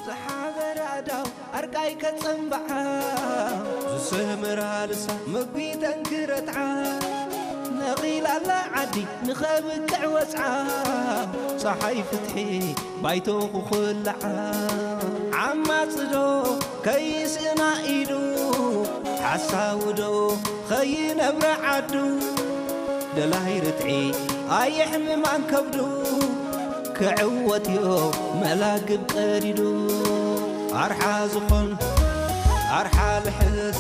ዝሓበረ ኣዳው ኣርቃይ ከጸንብዓ፣ ዝሰመራ ልሳ መጒተን ክረትዓ፣ ነቒላ ኣላ ዓዲ ንኸብቅዕ ወጽዓ፣ ጸሓይ ፍትሒ ባይቶ ክኹልዓ። ዓማጺ ዶ ከይስእና ኢዱ፣ ሓሳዊ ዶ ኸይነብረ ዓዱ፣ ደላይ ርትዒ ኣየሕምማን ከብዱ፣ ክዕወትዮ መላግብ ቀዲዱ። ኣርሓ ዝኾን ኣርሓ ልሕስ፣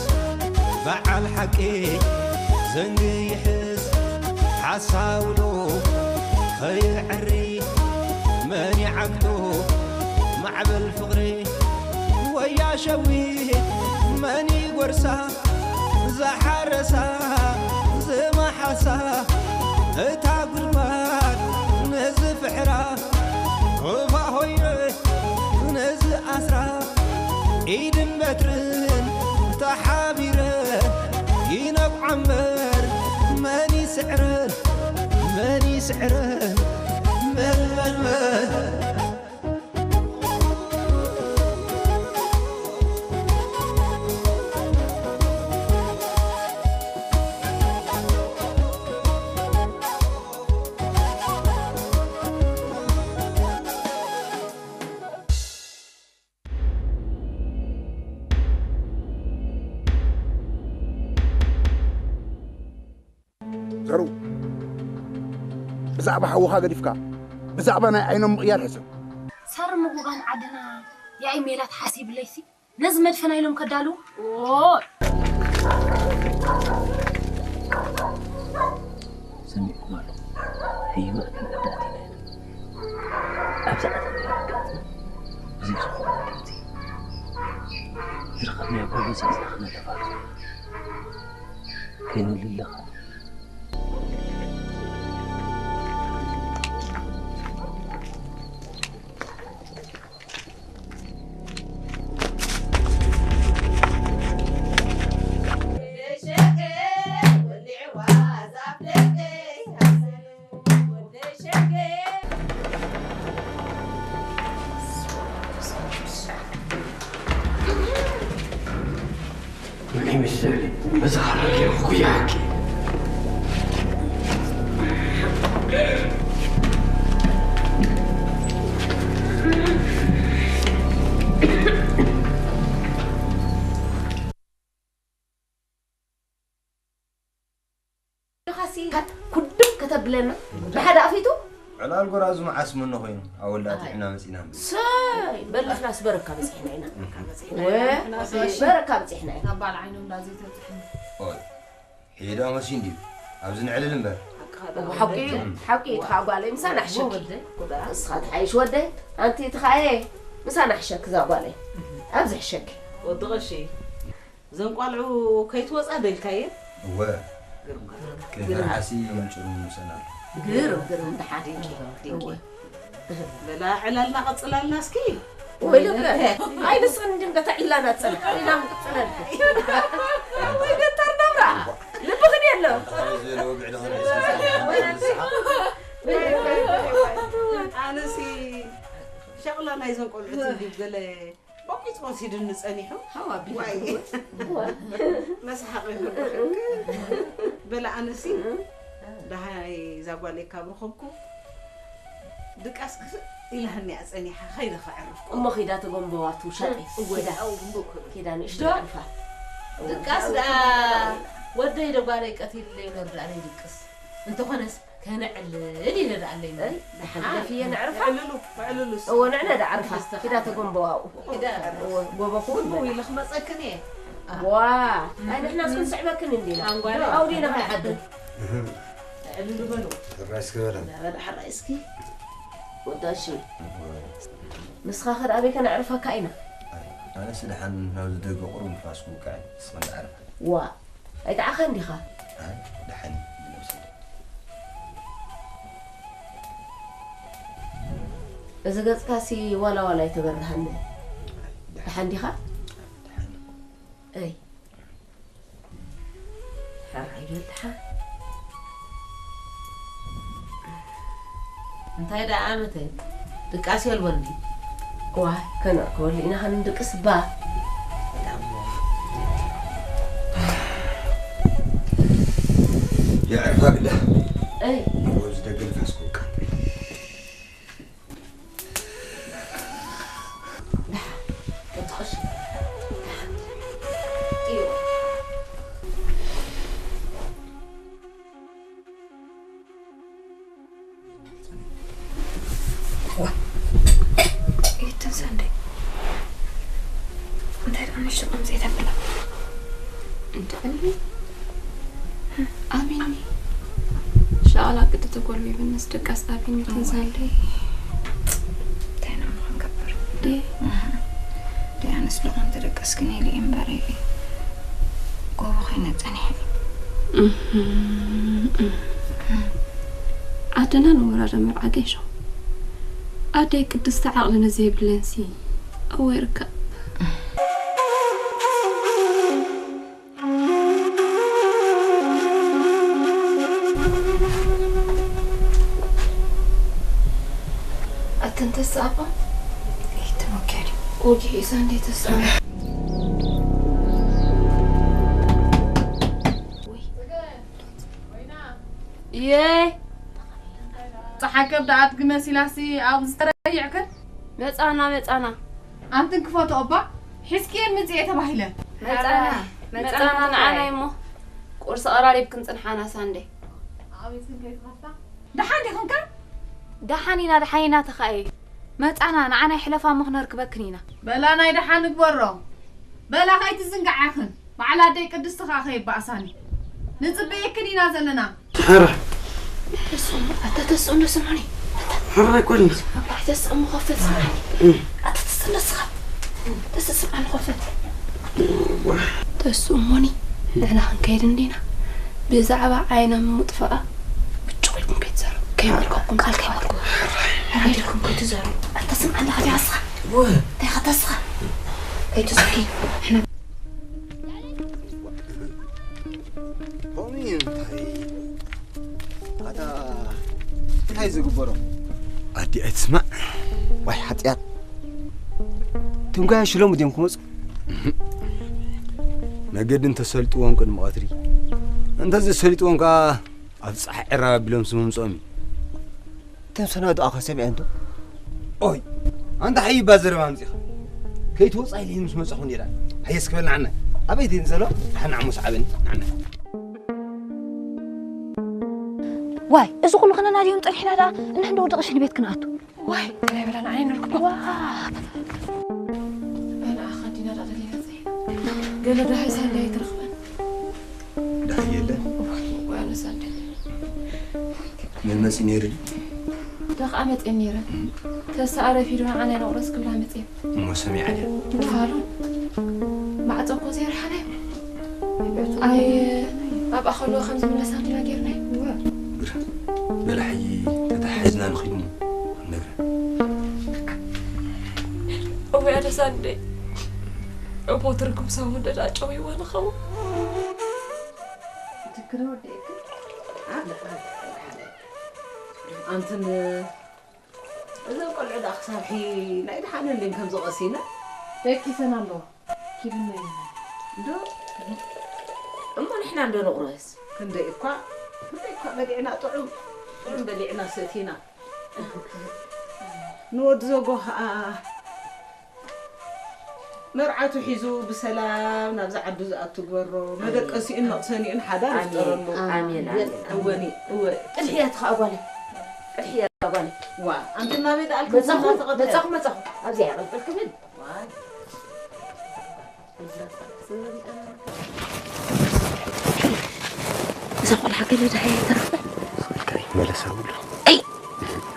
በዓል ሓቂ ዘንጊ ይሕስ፣ ሓሳዊ ዶ ኸይዕሪ፣ መን ይዓግቶ ማዕበል ፍቕሪ፣ ወያ ሸዊት መን ይጎርሳ፣ ዝሓረሳ ዝመሓሳ፣ እታ ጉድጓድ ነዚ ፍሕራ፣ ሩባ ሆየ ነዚ ኣስራ፣ ኢድን በትርን ተሓቢረ፣ ይነብዓ እምበር መን ይስዕረን፣ መን ይስዕረን፣ መን፣ መን፣ መን። ዘሩ፣ ብዛዕባ ሓውኻ ገዲፍካ፣ ብዛዕባ ናይ ዓይኖም ምቕያር ሕሰብ። ሳር ምጉጋም ዓድና ያኢ ሜላት ሓሲብለይሲ፣ ነዚ መድፈና ኢሎም ከዳልዉ። ኦ! ሰሚዕኩም ኣሎ። ህይወት ንዕዳ ኣቲና ኢና። ኣብዛ ቀተማ ኣጋጥም ብዘይ ዝኾነ ድምፂ ዝረኸብናዮ ጎበዝ ሒዝና ክነለፋሉ። ከይንልለኻ። ምን ይመስል? በዛ ሓላል ኩያኪ። ኻሲ ኩድም ከተብለና ብሓደ ኣፊቱ። ዕላል ጎራዙ መዓስ ምኖ ኮይኑ፣ ኣብ ወልዳ ኣይ። ኣጥዒና መጺና እምበር። ሰይ፣ በል ንሕናስ በረካ በጺሕና ኢና። እህ። ወ-፣ በረካ በጺሕና ኢና። ናብ በዓል ዓይኖም እንዳ ዘይተብጽሕኒ። ኦይ፣ ሄዳ መሲ እንድዩ። ኣብዚ ንዕልል እምበር። ሓቂ፣ ሓቂ፣ ሓቂ፣ እም። ሓቂ፣ እም። እትኻ ጓለይ፣ ምሳና ሕሸኪ። ወደይ። ንስኻ ትሓይሽ ወደይ፣ ኣንቲ እትኻ እየ፣ ምሳና ሕሸኪ እዛ ጓለይ። ኣብዚ ሕሸኪ። ወዲ ቐሺ። እዘን ቋልዑ ከይትወጻ ደልካየን? እወ። ግርም፣ ግርም። ከይፈርሓሲ ምንጭሩ ምሰና። ግርም፣ ግርም፣ ደሓን። ድንቂ፣ ድንቂ። እወ። በላ ዕላልና ቀጽላልና እስኪ። ወይ ልበ። ኣይንስን እንዲም ከተዕላና ጸንሕ። ኢና ምቅጽለል። ወይ ገታር ነብራ። ልብኽን የሎ። ኣነሲ ሸቕላ ናይዘን ቆልዑት እንዲም ገለ በቂጽ ወሲድኒ ጸኒሑ። ሃው ኣቢሉ ዋይ። ይኸውን። እዋ። መስሓቕ ይኹን። በላ ኣነሲ እም። ደሃይ እዛ ጓለይ ካብ ረኸብኩ ድቃስ ክስእ ኢላህኒ እያ ጸኒሓ። ኸይደ ከዕርፍ። እሞ ኺዳ ተጎንበዋ ትውሻጠይ። እወ፣ ኺዳ። ኣው፣ እምቦ ክብል። ኺዳ ንእሽቶ ዶ? ዕርፋ። እወ። ድቃስ ደኣ ወደይ ዶ ጓለይ ቀቲለይ በር ደኣ ነይድቅስ። እንተኾነስ ከነዕልል ኢለ ደኣ ኣለኒ። እይ፣ ደሓን ኣይ፣ ገፊየ ነዕርፋ። ኣዕልሉ፣ ኣዕልሉ እስኪ። እወ፣ ንዕነ ደኣ ዕርፋ። እስኪ። ኪዳ ተጎንበዋኡ። ኪዳ። እወ፣ ጎቦ ክውን እሞ በላ። ኢለ ክመጸክን እየ። ዋ፣ ኣይ፣ ንሕናስ ክንስዕበክን እንዲና። ኣንጓለ። ኣውዲና ክንሓድር። ኣዕልሉ በሉ። ሕራይ እስኪ በላ። በላ፣ ሕራይ እስኪ። ወዳሺ። እወ። ንስኻ ኸ ደኣ ኣበይ ከነዕርፈካ ኢና? ኣይ፣ ኣነስ ደሓን ናብዚ ደገ ቁሩብ ንፋስ ክውቃዕ፣ ንስኻ ንዓርፍ። ዋ፣ ኣይጠዓኻን ዲኻ? ኣይ፣ ደሓን እዩ፣ ብነብሰይ። እዚ ገጽካሲ ዋላ ዋላ ኣይተበርሃኒ። ኣይ፣ ደሓን። ደሓን ዲኻ? ደሓን። እይ። ሕራይ በልሓ። እንታይ ደኣ ዓመተ? ድቃስ የልቦን ድዩ? ዋይ፣ ከነእክበሉ ኢና፣ ኸንድቅስ ባ። የዕርፋ ግዳ። እይ። ወዝ ደገ ንፋስ ኮንካ። እትን ሰንደይ እንታይ ደኣ ምሽጡ ከምዚ የተብላ እንድዕሊ ኣሚኒ ሻላ ቅድ ተጎልቢብንስ ደቃስ ኣቢኒ እትን ሰንደይ እንታይ ነው ምኾን ከበር ደያንስ ብኾን ተደቀስክን ኢለ እምበረ ጎቦ ኮይነ ጸኒሐ ዓድና ንወራደ መርዓ ገይሾ ኣደይ ቅድስቲ ዓቕሊ ነዘይብለንሲ እወ ይርከብ። ኣተን ተስኣባ ይትመከሪ ወጊ ሒዛ እንዴ ተስኣ እየ ፀሓይ ከብዳ ኣድጊ መሲላሲ ኣብ ዝተረይዕክን መፃና መፃና ኣንትን ክፈትኦ እባ ሒዝክየን ምፅኤ ተባሂለ መፃና መፃና ንዓናይ እሞ ቁርሲ ቀራሪብክን ፅንሓና ሳንዴ ኣቤትን ከይትኸፍታ ደሓን ዲኹምከ ደሓን ኢና ደሓን ኢና ተኻእየ መፃና ንዓናይ ሕለፋ እሞ ክነርክበክን ኢና በላ ናይ ደሓን ንግበሮ በላ ከይትዝንግዓኽን በዓል ኣደይ ቅድስቲ ኸዓ ከይበኣሳኒ ንፅበየክን ኢና ዘለና ሕረ ተስኡ ኣታ ተስኡ እንዶ ስምዑኒ ሕረ ኣይኮልን ኣባይ ተስኡ ምኸፈት ስምዓኒ ኣታ ተስኡ ንስኻ ተስኡ ስምዓኒ ኸፈት ተስኡ እሞኒ ንሕና ክንከይድ እንዲና ብዛዕባ ዓይና ምጥፋኣ ብጭቑ ኢልኩም ከይትዘሩ ከይመልከኩም ቃል ከይመልኩ ሓዲርኩም ከይትዘሩ ኣታ ስምዓኒ ኸፊ ኣስኻ እንታይ ኸተስኻ ከይትዘሩ ሎሚ እንታይ ኣታ እንታይ ዝግበሮ ኣዲ ኣይትስማዕ ዋይ ሓጢኣት ትንጓያ ሽሎም ድዮም ክመፁ መገዲ እንተሰልጥዎም ቅድሚ ቀትሪ እንተዘይሰሊጥዎም ከዓ ኣብ ፀሓይ ዕራብ ኣቢሎም ስምምፅኦም እዩ እቶም ሰናይ ዶኣ ከ ሰሚዐ እንዶ ኦይ ኣንታ ሓይባ ዘረባ ኣምፂኻ ከይትወፃ ኢለ ምስ መፃኹ ነይራ ሓየስ ክበል ንዓና ኣበይ ድን ዘሎ ሓና ዓሙስ ዓበኒ ንዓና ዋይ እዚ ኩሉ ክነናድዮም ፀኒሕና ደኣ እንሕንዶ ወዲ ቅሽኒ ቤት ክንኣቱ ዋይ ናይ በላ ንዓይ ነርኩባ ዋ በላ ኣኻዲና ደኣ ደሊና ፀይና ገለ ደሃይ ሳንዳይ ትረኽበን ደሃይ የለን ዋለ ሳንዳይ መን መፂ ነይሩ ድዩ ደኣ ከዓ መፅየን ነይረን ተስኣ ረፊዱ ንዓና ነቑረስ ክብላ መፅየን እሞ ሰሚዓ ድያ ፋሉን ማዕፆ እኮ ዘይረሓናዮ ኣይ ኣብኣ ከለዎ ከም ዝምለሳ ዲና ጌርናዮ በላ ሕጂ ተተሓሒዝና ንኺድ እሞ ነግረ እወ ኣደ ሳንደይ እሞ ትርጉም ሰው እንደ ዳጨው ይዋን ኸው ትክረ ወደእክ ኣንትን እዘን ቆልዑ ደኣ ክሳብ ሕጂ ናይ ደሓን እንድን ከም ዝቐሲነ ደቂሰን ኣለዋ ኪድና እንዶ እሞ ንሕና እንዶ ንቑረስ ክንደይ እኳ ክንደይ እኳ በሊዕና ጥዑም ጥዑም በሊዕና ሰቲና ንወዲ ዘጎ ኸኣ መርዓቱ ሒዙ ብሰላም ናብዚ ዓዱ ዝኣቱ ግበሮ መደቀሲኡን መቕሰኒኡን ሓዳር ይፍጠረሉ ኣሜን ኣሜን እወኒ እወ ቅድሕያ ትኸኣ ጓለ ቅድሕያ ጓለ ዋ ኣንቲ ናበይ ደኣልክ መጻኹ እናተቐድሐ መጻኹ መጻኹ ኣብዚኣ ቅልቅል ክብል እዛ ቆልዓ ገለ ደሃይ ተረኽበ ከይ መለሰ ብሎ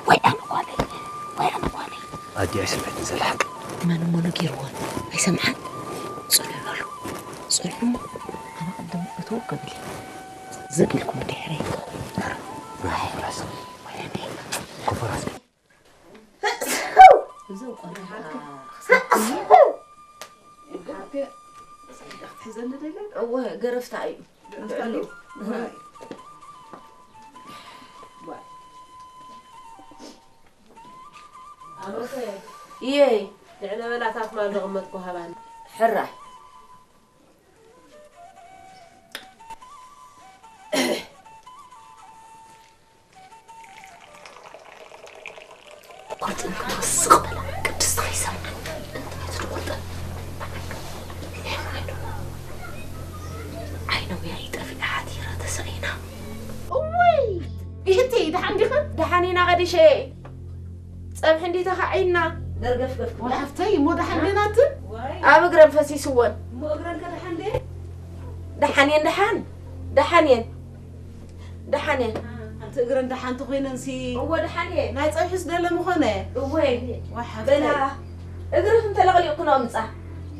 ወይ ኣነ ጓለይ ወይ ኣነ ጓለይ ኣዲ ኣይሰምዐትን ዘላ ሓቂ መን እሞ ነጊርዎ ኣይሰምዓን ጽንሑ በሉ ጽንሑ እሞ ኣነ ቅድም እትው ክብል ዝግ ኢልኩም ድሕረይ ኮፈራስ ኮፈራስ እዞም ቆልዓ እወ፣ ገረፍታ እዩ። ገረፍታ እዩ። ዋይ። ዋይ። ኣመተ። እየይ። ንዕነ በላታት ማል ዘቐመጥኩ ሃባኒ። ሕራይ። ቁርጥን ክትወስቕ በላ። ቅድስቲ ከይሰምዓኒ እንታይ ትድወጠ? ዓይነውያ ይጠፊኣ ሓቲራ ተሳኢና። እወይ! ይህቲ ደሓን ዲኽን? ደሓን ኢና ቀዲሸ። ጸብሒ እንዲ ተኻዒና። ደርገፍገፍ ክብላ። ወሓፍተይ፣ እሞ ደሓን ዲናትን? ኣብ እግረን ፈሲስወን። እሞ እግረን ከ ደሓን ዲየን? ደሓን እየን፣ ደሓን። ደሓን እየን። ደሓን እየን። ኣንቲ እግረን ደሓን ተኾይነንሲ እወ፣ ደሓን እየን። ናይ ጸብሒስ ደለ ምኾነ? እወ። ወሓፍተይ። በላ፣ እግርኽን ተለቕሊቕክን ኣምጻ።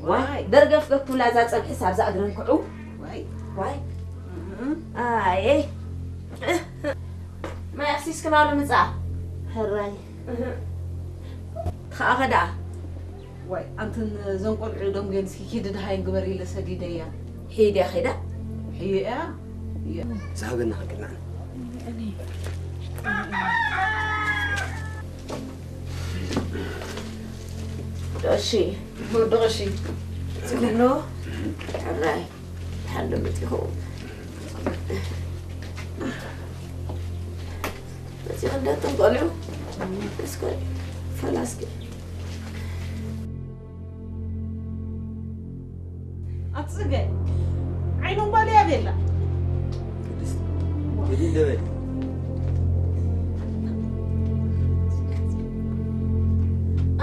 ዋይ። ደርገፍገፍ ክብላ እዛ ጸብሒስ ኣብዛ እግረን ክዑ። ዋይ። ዋይ። እህ። ኣየ። ማይ ኣፍሲስክናሉ ምጻ። ሕራይ። እህ። ትኸኣ ኸደኣ። ዋይ፣ ኣንትን ዘን ቆልዑ ደንጉየን እስኪ ኪዲ ደሃየን ግበሪ ኢለ ሰዲደያ። ሒድያ ኸይዳ? ሕዩ እያ። እያ። ዝሃበና ኸንክልና። እሺ። ወዲ ቀሺ። ጽግኖ። ሕራይ። ሓንዶ መጺኹ። መጺኹ እንዳቶም ቆልዑ። እስከ ፈላስኪ። ኣቲ ጽገ፣ ዓይኖም ጓል እያ ቤላ። ቅድስቲ፣ ኪዲ እንደ በሊ።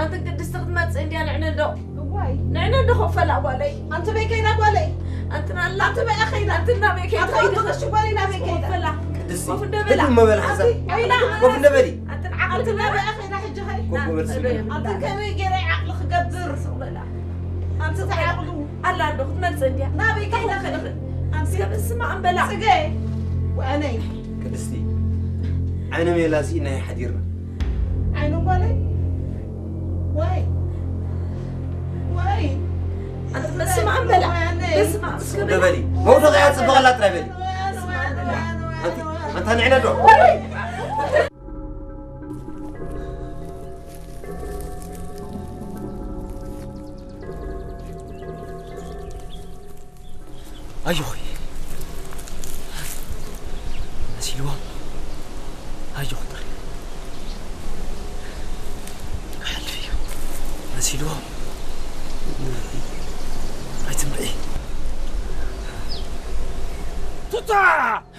ኣንቲ ቅድስቲ ክትመጽእ እንድያ ንዕነ እንዶ። እዋይ። ንዕነ እንዶ ኮፈላ ጓለይ። ኣንቲ በይ ከይዳ ጓለይ? ኣንቲ ናላ። ኣንቲ በይ ከይዳ? ኣንቲ ናበይ ከይዳ? ኣንቲ ኣውቶቡስ ጓለይ ናበይ ከይዳ? ኮፈላ። ቅድስቲ፣ ኮፍ እንደ በላ። ህድእ መበል ሓሳብ። ኣንቲ ዓይና። ኮፍ እንደ በሊ። ኣንቲ ዓቕሊ ኣንቲ ናበይ ከይዳ ሕጂ ኸይ? ኮፍ በል ስለ። ኣንቲ ከመይ ገይረ ዓቕሊ ክገብር? ስቕ በላ። ኣንቲ እንታይ ዓቕሉ? ኣላ እንዶ ክትመጽእ እንድያ። ናበይ ከይዳ ኸ? ኣንቲ እስከ በስመ ኣብ በላ። ጽገ። ወኣነይ። ቅድስቲ፣ ዓይነ ሜላ ስኢና ሓዲርና። ዓይነ ጓለይ? ዋይ። ዋይ። ኣንቲ በስመ ኣብ በላ። ወኣነይ። በስመ ኣብ እስከ እንደ በላ። በሊ። መውደቕ እያ ጽብቕ ኣላ ጥራይ በሊ። ወኣነይ፣ ወኣነይ፣ ወኣነይ፣ ኣንቲ፣ ወኣነይ። ኣንታ ንዕነ ዶ? ኣጆኺ። መሲልዎም። ኣጆኺ ጥራይ። ክሓልፍ እዩ። መሲልዎም። ኣይትንብዒ። ቱታ!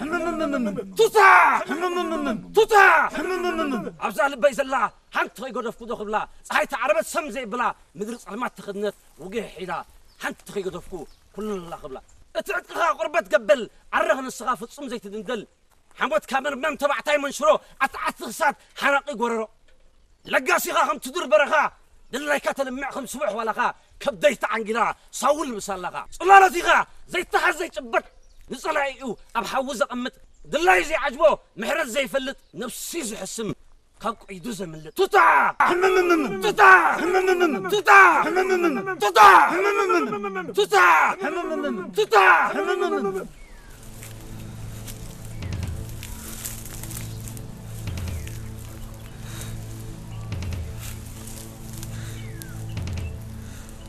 ሕምምምምም! ቱታ! ሕምምምምም! ቱታ! ሕምምምምም! ኣብዛ ልበይ ዘላ ሓንቲ ከይገደፍኩ ዶ ክብላ፣ ጸሓይ ተዓረበት ሰም ዘይብላ፣ ምድሪ ጸልማት ተኸድነት፣ ውግሕ ሒዛ፣ ሓንቲ ከይገደፍኩ ኩላ ክብላ። እቲ ዕጥቅኻ ቁርበት ገበል፣ ዓረኽ ንስኻ ፍጹም ዘይትድንደል፣ ሓሞትካ መርመም ተባዕታይ መንሽሮ፣ ዓትዓቲ ክሳድ ሓራቒ ጎረሮ። ለጋሲኻ ከም ትዱር በረኻ፣ ድላይካ ተልምዕ ከም ስቡሕ ዋላኻ፣ ከብደይ ተዓንጊላ ሳውል ምሳላኻ። ጽላሎት ኢኻ ዘይተሓዝ ዘይጭበጥ፣ ንጸላኢኡ ኣብ ሓዊ ዘቐምጥ፣ ድላዩ ዘይዓጅቦ ምሕረት ዘይፈልጥ፣ ነብሲ ዝሕስም ካብ ቀይዱ ዘምልጥ። ቱታ! ሕምምምም! ቱታ! ሕምምምም! ቱታ! ሕምምምም! ቱታ! ሕምምምም! ቱታ! ሕምምምም! ቱታ! ሕምምምም!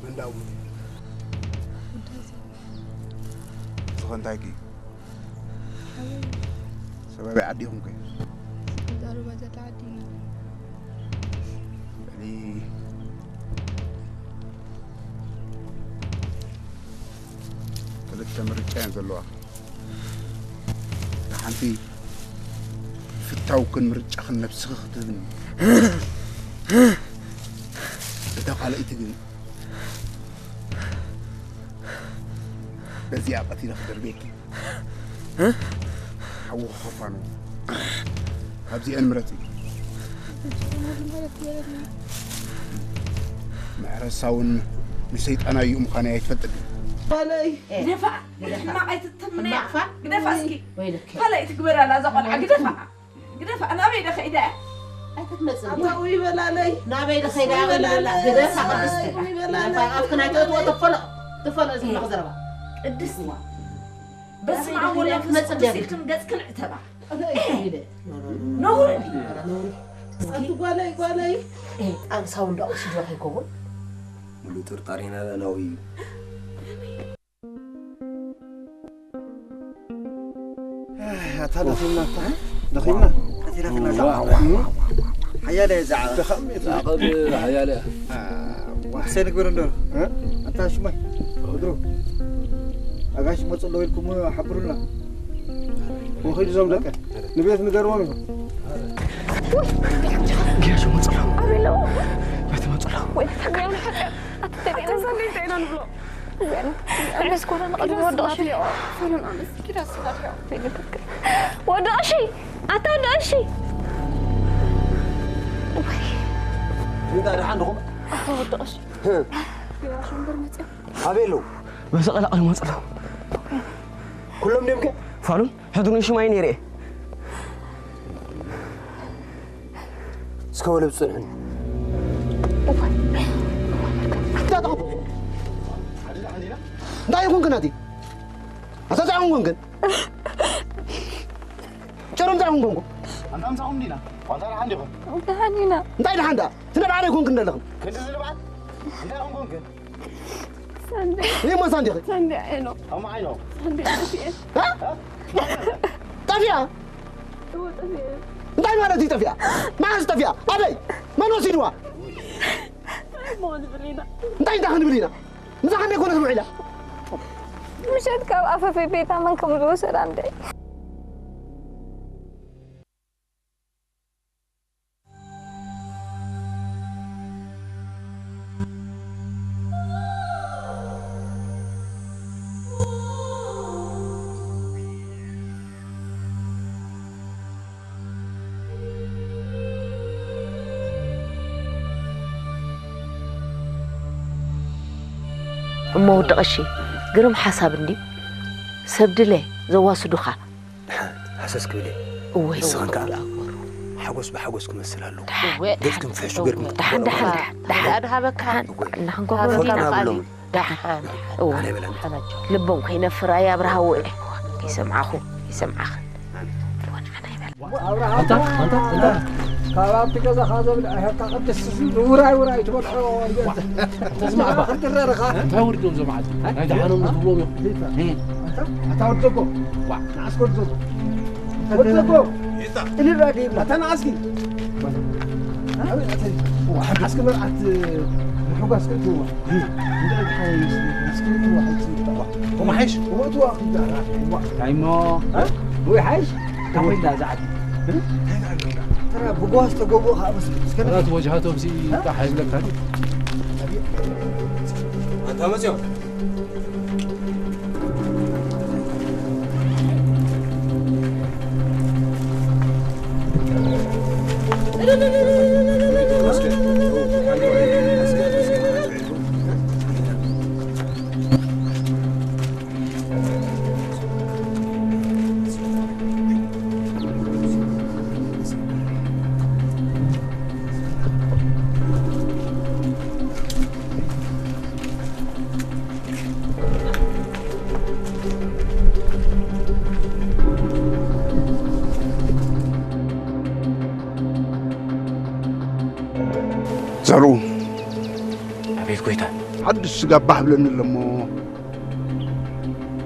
መን ዳውት? እዚ ኸ እንታይ ከ እዩ? ኣበይ? ሰባቢ ዓዲ ኢኹም ከ? ዛረባ ዘላ ዓዲ ኢና። በሊ፣ ክልተ ምርጫ እየን ዘለዋ። ንሓንቲ ፍታውክን ምርጫኽን ነብስኺ ክትህብኒ። እታ ካልኣይቲ ግን በዚኣ ቀቲለ ክደርብየኪ። ሓዊ ክኸፋኑ። ካብዚአን ምረጺ። መሕረሳ እውን ንሰይጣን ኣዩ ምዃነይ ኣይትፈልጥን። ባለይ። ግደፋ። ሕማቕ ኣይትተምነያ። ሕማቕ ፋ? ግደፋ እስኪ። ወይለከ። ካልኣይ ትግበራ ኣላ እዛ ቆልዓ። ግደፋ። ግደፋ። ናበይ ዶ ከይዳ እያ? ኣይትትመጽእ። ኣታ ውይ በላለይ። ናበይ ዶ ከይዳ እያ? ውይ በላለይ። ግደፋ ቅድስቲ። ውይ በላለይ። ግደፋ። ኣፍክን ኣይተእትዎ። ተፈሎ። ተፈሎ ዝብለኽ ዘረባ። ቅድስቲ። እዋ። በስመ ኣብ ወወልድ ወመንፈስ ቅዱስ ኢልክን ገጽክን ዕተባ። ነውሪ። ኣንቲ ጓለይ፣ ጓለይ። ኣንሳው እንዳኡ ሲዶ ከይከውን። ሙሉ ጥርጣሬና ናዊ እዩ። ኣታ ደኺምና፣ ኣታ ደኺምና። ቀቲላትና እዛ ሓያለ እያ እዛ። ደኻም እያ እዛ። ዓቐብ ሓያለ እያ። ዋ። ክሰይ ንግበር እንዶ። እ? ኣታ ሽማይ፣ እግሩ። ኣጋሽ መጽእ ኣለዉ ኢልኩም ሓብሩና። ወኺድ እዞም ደቀ ንቤት ንገርዎም ኢኹም። ገያሾ መጽእ ኣለዉ። ኣቤሎ። ቤት መጽእ ኣለዉ። ወይ ተጋኑ ሓጢኣት። ኣትተቤና። ኣታ ሰንደይ እንታይ ኢና ንብሎ? ዕብስ ኮነ ንቐድሚ ወዲ ቀሺ። ፈሉን ኣነስ ኪዳ ስጋት ያው። ወዲ ቀሺ፣ ኣታ ወዲ ቀሺ። እንታይ ደሓን ዲኹም? ኣታ ወዲ ቀሺ። ቢራ ሸንበር መጽእ። ኣበይ ኣለዉ? በዚ ቀላቕሊ መጽእ ኣለዉ። ኩሎም ድዮም ከ? ፋሉን ሕድሩን ሽማይ ነይረ እየ። እስከ ወለብ ጽንሕኒ። እንታይ ይኹን ግን ኣቲ? ኣታ እንታይ ይኹን ግን? ጨረም እንታይ ይኹን ግን? ኣንታ ምሳኹም ዲና? ዋንታ ደሓን ዲኹም? ደሓን ኢና። እንታይ ደሓን ደኣ? ትነብዓና ይኹን ግን ዘለኽን? ክንዲ ዝንባዕ? እንታይ ይኹን ግን? ሳንዴ። ይህ ማ ሳንዴ ኸ? ሳንዴ ዓይኖ። ኣማ ዓይኖ። ሳንዴ ጠፊኤ። እ? ጠፊኣ? እወ፣ ጠፊኤ። እንታይ ማለት እዩ ጠፊኣ? መዓስ ጠፊኣ? ኣበይ? መን ወሲድዋ? ሞት ብሊና። እንታይ እንታይ ክንብል ኢና? ምሳኻ እንደ ኮነ ውዒላ? ምሸት ካብ ኣፈፌ ቤታ መን ከም ዝወሰዳ እንደ እሞ ወዲ ቀሺ፣ ግርም ሓሳብ እንድዩ። ሰብ ድለ ዘዋስዱኻ። ደሓን ሃሰስ ክብል እየ። እወ፣ ንስኽን ከኣ እወ፣ ሓጎስ ብሓጎስ ክመስል ኣለዎ። ደሓን፣ እወ፣ ገጽክን ፍሕሹ ጌርኩም ክትበልዑ ደሓን፣ ደሓን፣ ደሓን። ደሓን። ደሓን። እናኽንኮ ሃበካ ደሓን። ቃል እዩ። ደሓን። ደሓን። እወ። ኣነ ይበለን። ደሓን ኣጆ። ልቦም ከይነፍር ኣየ ኣብርሃዎ እየ። ከይሰምዓኹ፣ ከይሰምዓኽን። ኣንታ፣ ኣንታ፣ ኣንታ። ካብ ኣብቲ ገዛኻ ዘብልዐ ሄርካ ቅድስ ውራይ ውራይ ትበልዖ። ተስማዕ እባ። ክትረርኻ። እንታይ ወሪዶም እዞም ዓዲ? ናይ ደሓኖም ትብሎም እዮም። ዘይታ። እም። ኣታ፣ ኣታ ወዲ ዘጎ። ዋ። ንዓስ ወዲ ዘጎ። ወዲ ዘጎ። ይታ። እልል ራዲ ይብላ። ኣታ ንዓስኪ። ኣታ ንዓስኪ መርዓት ምሕጓስ ክትዋ። እም። እንታይ ሓይሽ? እስኪ ክትዋ፣ ሓይሽ ክትዋ። ወማሓይሽ? ወእትዋ ክዳራ። ዋ። ታይሞ። እ? ወይ ሓይሽ? ካበይ እንዳ ዝዓቢ? እ? ተራ ብጓስ ተጎቦ ኸዓ ምስ-፣ እስከ ተራ ትወጅሃቶም ሲ እ? ጣሕ ይብለካ። ኣታ መጽዮ። ዘሩ። ኣቤት ጎይታ። ሓድሽ ስጋ ባህ ብለኒ ኣለሞ።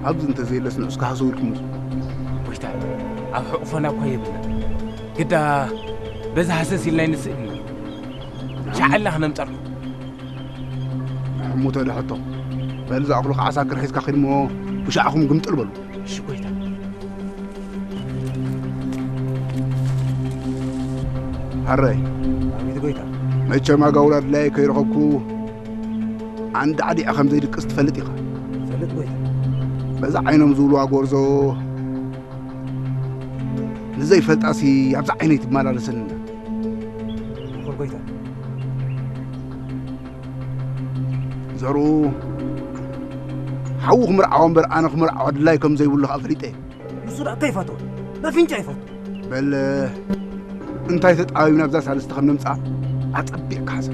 ኣብዚ እንተዘየለስ ንዑስ ክሃሰው ኢልኩም። ጎይታ፣ ኣብ ሕቑፎና እኳ የብልና። ግዳ በዚ ሃሰስ ኢልና ይንስእ ኢልና። ሻዕልና ክነምጠርኩም። ሕሙተ ደሕቶ። በል እዛ እኽሉ ከዓ ሳክር ሒዝካ ኺድሞ ብሻዕኹም ግምጥል በሉ። እሺ ጎይታ። ሃረይ። ኣቤት ጎይታ። መቸም ኣጋውራ ድላየ ከይረኸብኩ ዓንዲ ዓዲዐ ከም ዘይድቅስ ትፈልጥ ኢኻ። ፈልጥ ጎይታ። በዛ ዓይኖም ዝብልዋ ጎርዞ ንዘይፈልጣሲ ኣብዛ ዓይነይ ትመላለሰኒ። ምኹር ጎይታ። ዘርኡ ሓዉ ክምርዓዋ እምበር ኣነ ክምርዓዋ ድላይ ከም ዘይብሉ ኸኣ ፈሊጠ እየ። ንሱ ደኣ እንታይ ይፈቱ? ነፍንጫ ይፈቱ። በል እንታይ ተጣቢብና ኣብዛ ሳልስቲ ከም ነምጽኣ ኣጸቢቕካ ሓሰብ።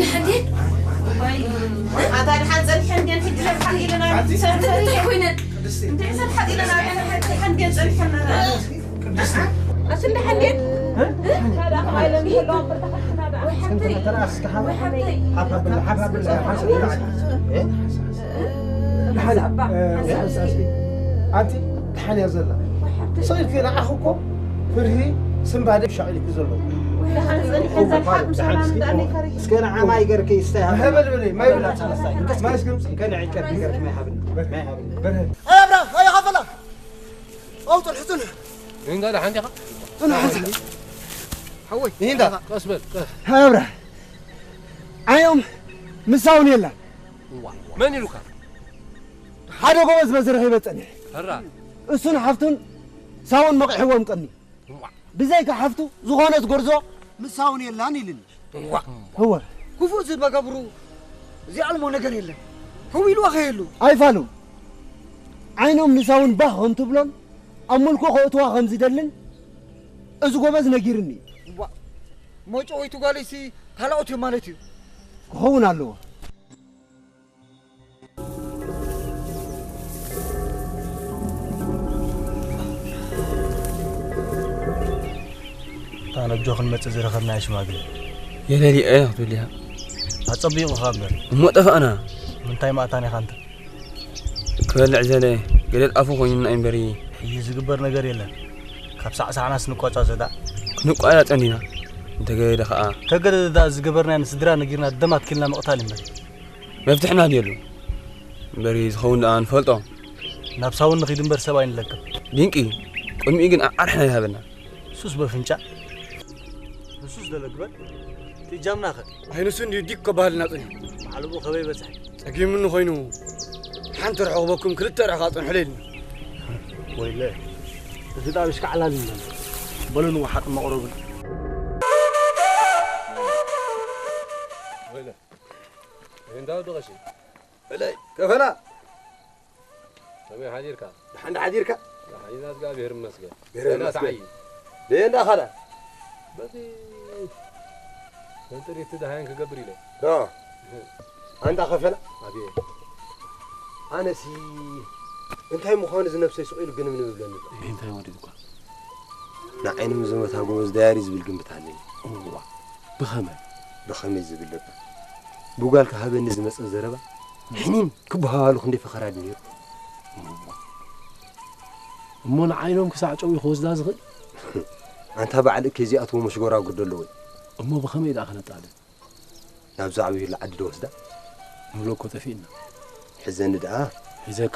እንድሕር ድየን? ኣታ ድሓን ጸኒሐን ድየን? ሕጂ ለምሓት ኢለና። እንታይ ኮይነን? እንታይ ሰልሓት ኢለና? ድሓን ድየን ጸኒሐን? ኣቲ እንድሓን ድየን? ወይ ሓብተይ። ወይ ሓብተይ። ኣንቲ ደሓን እያ ዘላ። ሰቂልኪ ንዓኺ እኮ ፍርሂ ስንባደ ሻቒልኪ ዘሎ። ደሓን ጸኒሐ ዘልሓት ምስ ሰላም ደኣ ነይ ፈሪሐ። እስከ ንዓ ማይ ገርኪ ይስታይ ሃበላ። ማይ በሊ፣ ማይ በሊ። ማይ እስከ ምጽእ። ከነ ዒቀር ገርኪ ማይ ሃብኒ። ማይ ሃብኒ። በርሀ። ኣይ ኣብራ፣ ኣይ ሃፈላ። ኣው ጥልሑ ጥልሑ። እንዳ ደሓን ዲኻ? ጥልሑ ሓንሳ። ሓወይ። እንዳ። ቀስ በል፣ ቀስ። ኣይ ኣብራ። ዓዮም ምሳውን የለን። ዋ፣ መን ኢሉካ? ሓደ ጎበዝ በዚ ረኺበ ጸኒሐ። ሕራ። እሱን ሓፍቱን ሳውን መቒሕዎም ቀኒ። እዋ። ብዘይካ ሓፍቱ ዝኾነት ጎርዞ ምስ ሳውን የላን ኢልኒ። እዋ። እወ። ክፉእ ዝመገብሩ ዚኣልሞ ነገር የለን። ከው ኢልዋ ከየሉ። ኣይፋሉ። ዓይኖም ንሳውን ባህ ከም ትብሎን ኣብ ሙልኮ ከእትዋ ከም ዝደልን እዚ ጎበዝ ነጊርኒ። እዋ። መጨወይቱ ጓለይሲ ካልኦት እዮም ማለት እዩ። ክኸውን ኣለዎ። እታ ነጆ ክንመጽእ ዝረኸብናያ ሽማግለ። የለሊኣ እያ ክትብል ኢኻ። ኣጸቢቑኻ እምበር። እሞ ጠፋእና። ምንታይ ማእታን ኢኻ እንተ? ክበልዕ ዘለ ገደል ኣፉ ኮይኑና እዩ እምበሪ። ሕጂ ዝግበር ነገር የለን። ካብ ሳዕሳዕናስ ንቋጻጸ ደኣ። ክንቋጻጸ እንዲና። እንተገደደ ኸኣ። ተገደደ ደኣ ዝገበርናዮ ንስድራ ነጊርና ደም ኣትኪልና ምቕታል እምበር። መፍትሒ ናድየሉ። እምበሪ ዝኸውን ደኣ ንፈልጦ። ናብ ሳውን ንኺድ እምበር ሰብ ኣይንለቅም። ድንቂ። ቅድሚኡ ግን ኣዓርሕና ይሃበና። ሱስ በፍንጫ። ንሱስ ደለግበል። ትእጃምናኸ? ኣይንሱ እንዲዩ ዲክ ከባህልና ጽንሑ። ባዕሉ ከበይ በጽሐ? ጸጊሙኒ ኮይኑ ሓንቲ ርሕቕ በኩም ክልተ ርሕቕ ኣጽንሑለይ ኢልና። ወይለ። እዚ ጣብሽ ካዕላል ኢልና። በሉ ንውሓጥ መቕረብን። ወይለ። እንዳ ወዲ ቀሺ። እለይ፣ ከፈላ። ከመይ ሓዲርካ? ደሓን ዶ ሓዲርካ? ደሓን ኢና፣ እግዚኣብሔር ይመስገን። እግዚኣብሔር ደህና ይመስገን። ተዓይ። ደህና ኻዳ? በቲ መንጥሪት ደሃየን ክገብር ኢለ። ዶ? ኣንታ ከፈላ? ኣቤት። ኣነሲ እንታይ ምዃኑ እዚ ነብሰይ ስቕ ኢሉ ግንም ንብለኒ ኣሎ። እንታይ ወዲድኳ? ንዓይኖም ዘመታ ጎበዝ ዳያሪ ዝብል ግምት ኣለኒ። እዋ፣ ብኸመይ? ብኸመይ ዝብል ደባ? ብጓል ክሃበኒ ዝመጸ ዘረባ ሕኒን ክበሃሃሉ ክንደይ ፈኸራ ድዩ ነይሩ? እሞ ንዓይኖም ክሳዕ ጨው እዩ ክወስዳ ዝኽእል? ኣንታ በዓል እከይ እዚኣትዎ መሽጎራጉር ደለዎ እዩ። እሞ ብኸመይ ደኣ ክነጣልን? ናብዛ ዓብዩላ ዓዲ ዶ ወስዳ? ንብሎ እኮ ጠፊእና። ሕዘኒ ደኣ። ሒዘካ።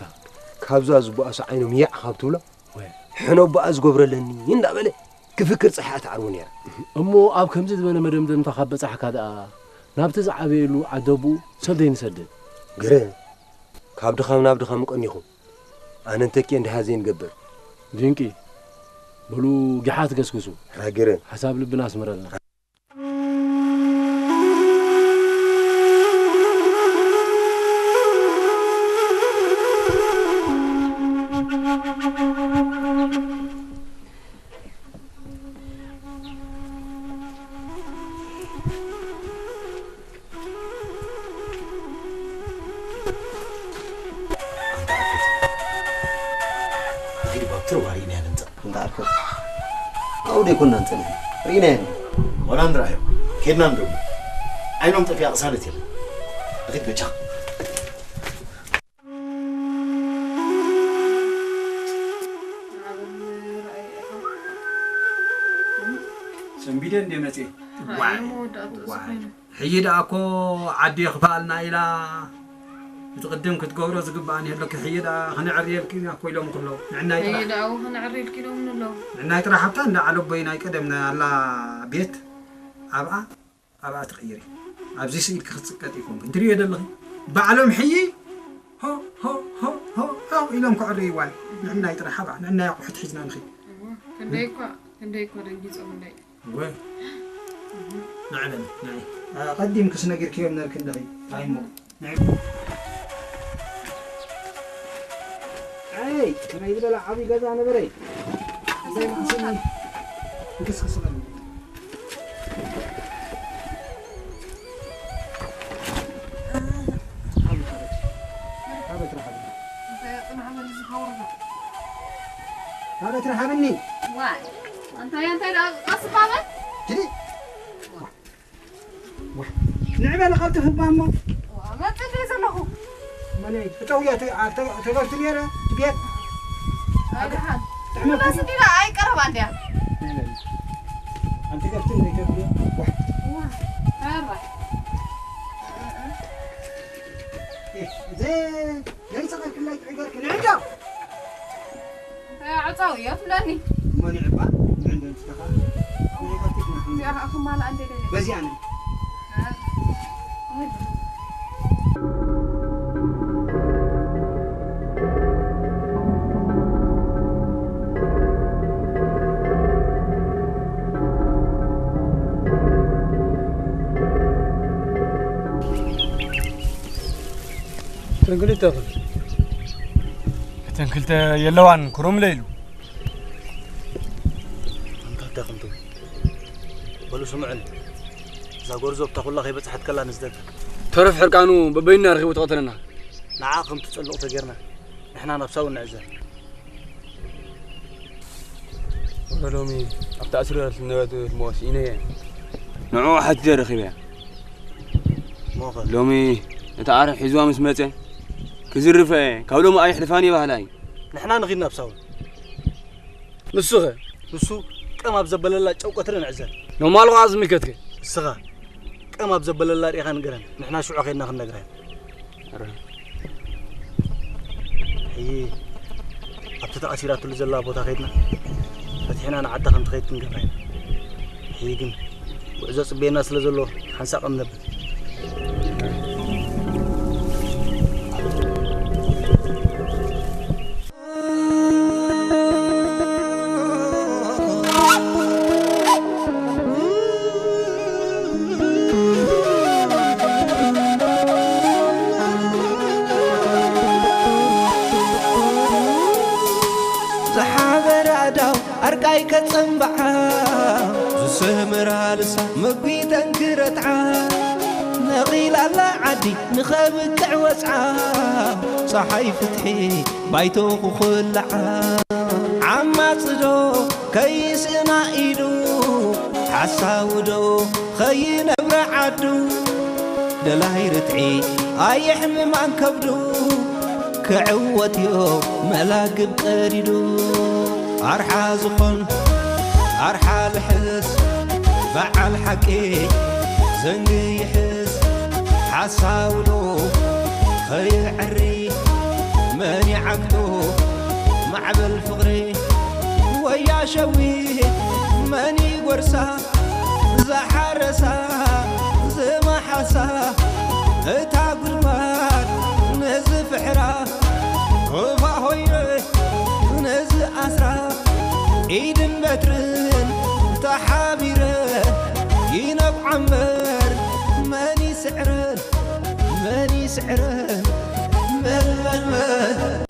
ካብዛ ዝበኣሱ ዓይኖም ያዕ ካብ ትብሎ፣ ወይ። ሕኖ በኣ ዝገብረለኒ እንዳበለ ክፍክር ጸሓ ትዓርቦ ነይራ። እሞ ኣብ ከምዚ ዝበለ መደምደምታ ካብ በጻሕካ ደኣ፣ ናብቲ ዝዓበየሉ ዓደቡ ሰብ ዘይንሰድድ። ግረ፣ ካብ ድኻም ናብ ድኻም ቀኒኹም። ኣነ እንተኪኤ እንድሃ ዘይንገብር። ድንቂ። በሉ ጊሓት ገስግሱ። ሃገረ። ሓሳብ ልብና ኣስምረልና። ኣንታ ኣርክት። ናይዲ ባብ ትርዋ ርኢናያ ንምጻእ። ኣንታ ኣርክት። ኣብኡ ደይኮንና ንጸንሕ። ርኢናያ እንዲ። ወላ ንርኣዮ። ኬድና ንርኡ። ዓይኖም ጠፊኣ ቅሳነት የለን። ንኺድ በጃ። ሰንቢደ እንደ መጽኤ። ዋይ፣ መወዳእትኡ ዋይ። ዝኾነ። ሕጂ ደኣ እኮ ዓዲ የኽፍኣልና ኢላ፣ እቲ ቅድም ክትገብሮ ዝግብኣን የሎኪ፣ ሕጂ ደኣ ክነዕርየልኪ ኢና እኮ ኢሎም ኩሎ። ንዕናይ ሕጂ ጥራሕ። ደኣ እው ክነዕርየልኪ ኢሎም ንሎ። ንዕናይ ጥራሕ ሃብታ እንዳ ዓለቦይ ናይ ቀደም ኣላ ቤት ኣብኣ፣ ኣብኣ ትቕይሪ። ኣብዚ ስኢልኪ ክትጽቀጢ ይኮንኩ። እንትርእዮ ዘለኺ ባዕሎም ሕጂ ሆ፣ ሆ፣ ሆ፣ ሆ፣ ሆ ኢሎም ክዕርይዋ። ንዕናይ ጥራሕ ኣብኣ፣ ንዕናይ ኣቑሑት ሒዝና ንኺድ። እዎ፣ ክንደይ እኳ፣ ክንደይ እኳ ደንጊጾም እንዳይ። እወ። ንዕበል፣ ንዒ። ኣቐዲምክስ ነጊርክዮም ነርኪ እንድኺ፣ እንታይ እሞ። ንዒ። ኣይ፣ ከመይ ዝበለ ዓብዪ ገዛ ነበረይ። እንታይ መዓስኒ? እንክስክስ በል። ዓብዪ ካበት። ካበት ረሃብኒ። እንታይ ኣጽናሕ በል ዝኸውርዶ? ካበት ረሃብኒ። ዋይ፣ እንታይ፣ እንታይ ደኣ ቀስ እባ በል። ሂዲ። ዋ፣ ንዕበል ቀልጥፍ እባ እሞ። ዋ፣ መጽእ ዘለኹ። መን እዩ? እተው እያ፣ ተ-፣ ኣ-፣ ተ-፣ ተገብቲ ነይረ፣ ድቤት። ኣይ፣ ደሓን። ጥዕመት ትብለስ እንዲና ኣይቀረባን ድያ? ናይ መን? ኣንቲ ገብቲ እንደ ገብቲ። ዋ። ዋ፣ ኣባ። እ፣ እ። እ፣ ዘ-፣ ዘይሰቐልክላይ ትዕገርክ፣ ንዕዶ። እንታይ ዓጻው እዮ ትብለኒ? እሞ ንዕባ፣ ንዕዶ ንስኻ። ንዕቀትክ ንሕና። እዚኣ ኸኣ ክማልኣ እንደ ደለ። በዚኣ ነኝ። እ፣ ወይ። እተን ክልተ ኸ? እተን ክልተ የለዋን፣ ክሮም ኢለ ኢሉ። ኣንታ ደኸምቱ። በሉ ስምዑኒ። እዛ ጎርዞ ኣብታ ኩላ ከይበጽሐት ከላ ንስደዳ። ተረፍ ሕርቃኑ በበይንና ረኺቡ ተቐተለና። ንዓ ከም ትጸልቕ ተጌርና፣ ንሕና ናብ ሳውን ንዕዘር። ወረ ሎሚ ኣብታ ኣስሪረል ዝነበረት ሞስ ኢነየ። ንዕኡ ሓቲተ ረኺበያ። እሞ ኸ? ሎሚ ነታ ዓረ ሒዝዋ ምስ መጸ፣ ክዝርፈ፣ ካብ ሎሚ ኣይሕልፋን እየ በሃላይ። ንሕና ንኺድ ናብ ሳውን። ንሱ ኸ? ንሱ ቀም ኣብ ዘበለላ ጨው ቀትሪ ንዕዘር። ኖማል ኸዓ ዝምልከትከ? ንስኻ ቀም ኣብ ዘበለላ ርኢኻ ንገረን። ንሕና ሽዑ ኸይድና ክንነግራ ኢና። ኣረ። ሕጂ ኣብቲ ተኣሲራትሉ ዘላ ቦታ ከይድና ፈቲሕና ንዓዳ ከም ትኸይድ ክንገብራ ኢና። ሕጂ ግን ጉዕዞ ጽበየና ስለ ዘሎ ሓንሳእ ቀም ነብል። ዝሓበራ ዳው ኣርቃይ ከጸንብዓ፣ ዝሰመራ ልሳ መጒተን ክረትዓ፣ ነቒላላ ዓዲ ንኸብቅዕ ወጽዓ፣ ጸሓይ ፍትሒ ባይቶ ክኹልዓ። ዓማጽዶ ከይስእና ኢሉ፣ ሓሳውዶ ኸይነብረ ዓዱ፣ ደላይ ርትዒ ኣየሕምማን ከብዱ፣ ክዕወትዮ መላግብ ቀዲዱ። ኣርሓ ዝኾን ኣርሓ ልሕስ፣ በዓል ሓቂ ዘንጊ ይሕስ፣ ሓሳውዶ ኸይዕሪ መን ይዓግቶ፣ ማዕበል ፍቕሪ ወያ ሸዊት መን ይጎርሳ፣ ዝሓረሳ ዝመሓሳ እታ ጉድጓድ ነዚ ፍሕራ፣ ሩባ ሆይረ ነዚ ኣስራ፣ ኢድን በትርን ተሓቢረ ይነብዓ እምበር መን ይስዕረን፣ መን ይስዕረን፣ መን፣ መን፣ መን?